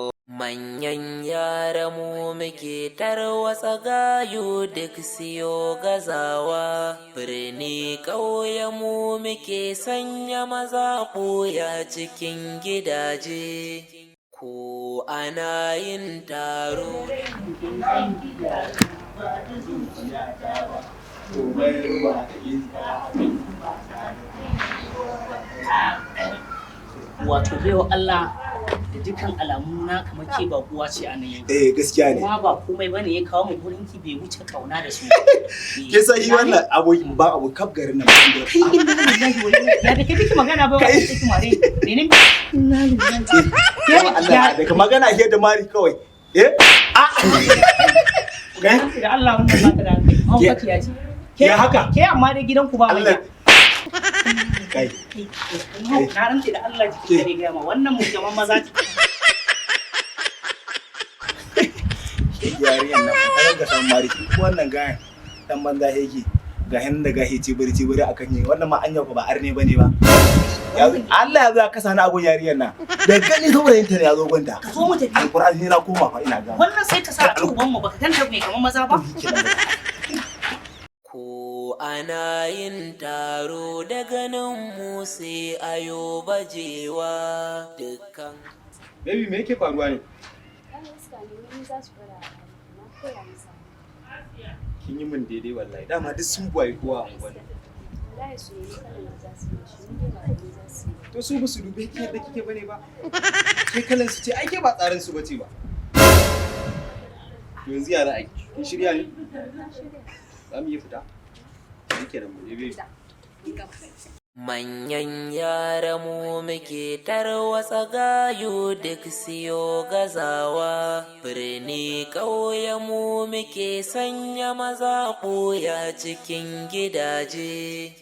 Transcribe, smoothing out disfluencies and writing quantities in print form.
Manyan yara mu muke tarwatsa gayu duk siyo gazawa. Birni ƙauye mu muke sanya maza ɓuya cikin gidaje. Ko ana yin taro. Wato baiwa Allah, da dukkan alamu na kamar ke ba kuwa ce a nan yankin. Eh, gaskiya ne. Kuma ba komai bane ya kawo mu gurin ki bai wuce kauna da su. Ke san yi wannan abokin ba abu kaf garin nan ba. Kai, inna lillahi wa inna, ya da kai biki magana ba, Kai. wa kike mare. Menene? Inna lillahi. Ke Allah da ka magana ke da mari kawai. Eh? A. Kai. Da Allah, wannan ba ta da hankali. Mahaukaciya ce. Ya haka? Ke, amma dai gidanku ba Allah. manya. Kai. Na rantse da Allah jiki ne gaya ma wannan mu jaman maza ce. Yarinyar nan ta ga san mari. Wannan gayan dan banza yake. Ga hin da gahi cibiri cibiri akan yi. Wannan ma anya ko ba arne bane ba. Allah ya zo ya kasa ni abun yarinyar nan. Da gani saurayin ta ne ya zo gunta. Ka zo mu tafi. Alqur'ani ne na koma fa ina ga. Wannan sai ta sa a ci uban mu, baka ganta mai kamar maza ba. Ko ana yin taro da ganin mu sai ayo bajewa dukkan. Baby, me yake faruwa ne? Ɗan iska ne, wani za su gwada a na koya masa. Kin yi min daidai wallahi. Dama duk sun buwaye kowa a unguwan. Wallahi su nemi kalan da za su yi shi, ni dai ba ni za su yi. To su ba su dube ki yadda kike bane ba. Ke kalan su ce, ai ke ba tsarin su bace ba. To yanzu ya za a yi? Kin shirya ne? Na shirya. Za mu iya fita? Shikenan, mu je, baby. Manyan yara mu muke tarwatsa gayu duk siyo gazawa. Birni ƙauye mu muke sanya maza ɓuya cikin gidaje.